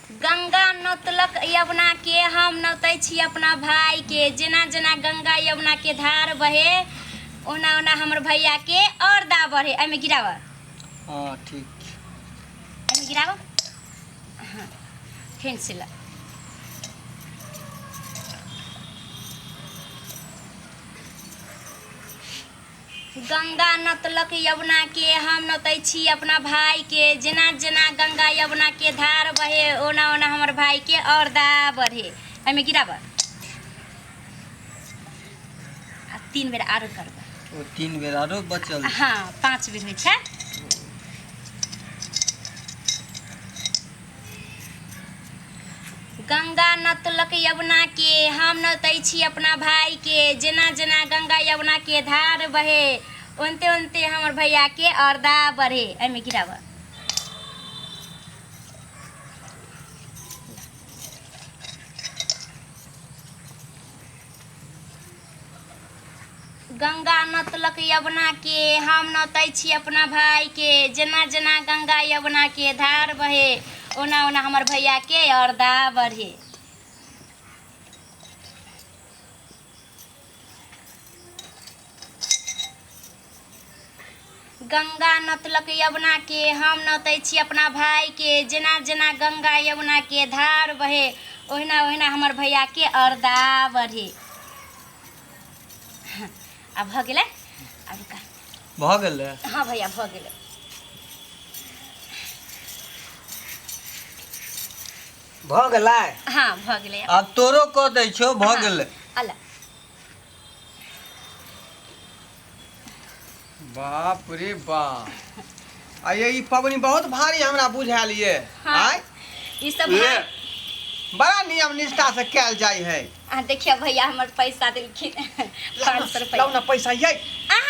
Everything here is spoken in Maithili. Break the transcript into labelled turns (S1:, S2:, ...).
S1: गंगा नोतलक यमुना के, हम नोतै छी अपना भाई के। जेना जेना गंगा यमुना के धार बहे, ओना ओना हमर भैया के और दा बढ़े। एहिमे गिराब।
S2: हाँ, ठीक।
S1: एहिमे गिराब। हाँ, फेन से ला। गंगा नतलक यमुना के, हम नतै छी अपना भाई के। जेना जेना गंगा यमुना के धार बहे, ओना ओना हमर भाई के औरदा बढ़े। एहिमे गिराब आ 3 बेर आरो करबै।
S2: ओ 3 बेर आरो बचल।
S1: हाँ, 5 बेर होइ छै। गंगा नतलक यमुना के, हम नतै छी अपना भाई के। जेना जेना गंगा यमुना के धार बहे, ओनते ओनते हमर भैया के औरदा बढ़े। एहिमे गिराब। गंगा नतलक यमुना के, हम नतै छी अपना भाई के। जेना जेना गंगा यमुना के धार बहे, ओना ओना हमर भैया के औरदा बढ़े। गंगा नतलक यमुना के, हम नतै छी अपना भाई के। जेना जेना गंगा यमुना के धार बहे, ओहिना ओहिना हमर भैया के औरदा बढ़े। आब भऽ गेलै, आब रुका।
S2: भऽ गेलै?
S1: हाँ भैया, भऽ गेलै।
S3: भऽ गेलै?
S1: हाँ, भऽ गेलै।
S2: आब तोरो कऽ दै छौ, भऽ गेलै।
S1: अला।
S4: बाप रे बाप, आ ये ई पबनी बहुत भारी हमरा बुझायल ये।
S1: हाँ।
S4: आय।
S1: ई सब
S4: ये।
S1: भारी
S4: बड़ा नियम निष्ठा से कयल जाइ है।
S1: आ देखियो भैया, हमर पैसा देलखिन 500 रुपया।
S4: लाउ ना पैसा ये।
S1: अहाँ